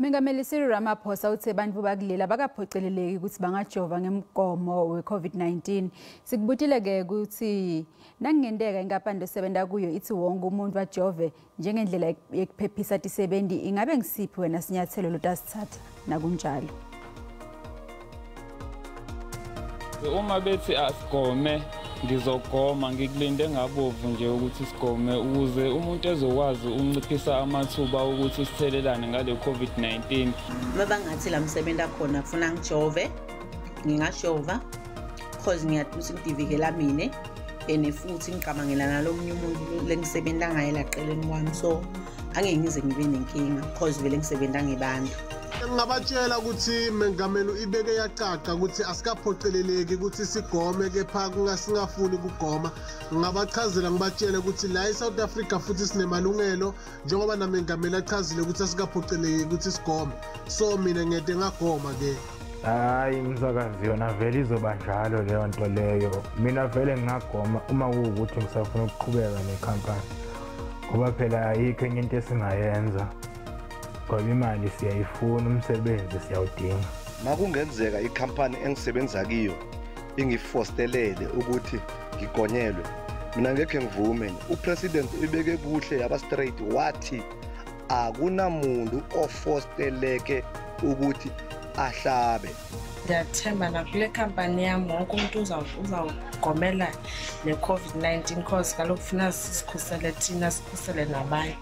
Mengameli Cyril Ramaphosa uthe bantfu bakuleli abakaphoceleleki ukuthi bangajova ngemgomo we-COVID-19. Sikubutile-ke ukuthi nakungenteka inkampani lesebenta kuyo ithi wonke umuntu ajove njengendlela yekuphephisa tisebenti, ingabe ngisiphi wena sinyathelo lotasithatha nakunjalo? Uma bethi asigome, ngizogoma, ngikulinde ngabovu nje ukuthi sigome ukuze umuntu ezokwazi ukunciphisa amathuba ukuthi sithelelane ngale COVID-19. Mabangathi la msebenzi akhona kufuna ngijove, ngingajova because ngiyathi ngidivikela mina ene futhi ngicabangela nalomunye umuntu lengisebenza ngaye laqeleni kwami, so angeke ngize ngibe nenkinga because vele ngisebenza ngebantu. Ngingabatshela ukuthi mengameli ibeke yacaca ukuthi asikaphoceleleki ukuthi sigome, kepha kungasingafuni ukugoma. Ngingabachazela ngibatshele ukuthi la eSouth Africa futhi sinemalungelo, njengoba namengameli achazile ukuthi asikaphoceleleki ukuthi sigome, so mina ngiyede ngagoma ke. Hayi msakazi, yona vele izoba njalo leyo nto leyo. Mina vele ngingagoma uma kuwukuthi ngisafuna ukuqhubeka nekhampani, ngoba phela ayikho enye into esingayenza, ngoba imali siyayifuna, umsebenzi siyawudinga. Makungenzeka ikhampani engisebenza kiyo ingifostelele ukuthi ngigonyelwe, mina ngekhe ngivume. Upresident ibeke kuhle yaba straight, wathi akunamuntu ofosteleke ukuthi ahlabe. Ndiyathemba nakule khampani yam wonke umuntu uzawugomela le COVID-19 cause kaloku funa sizikhusele thina, sikhusele nabanye.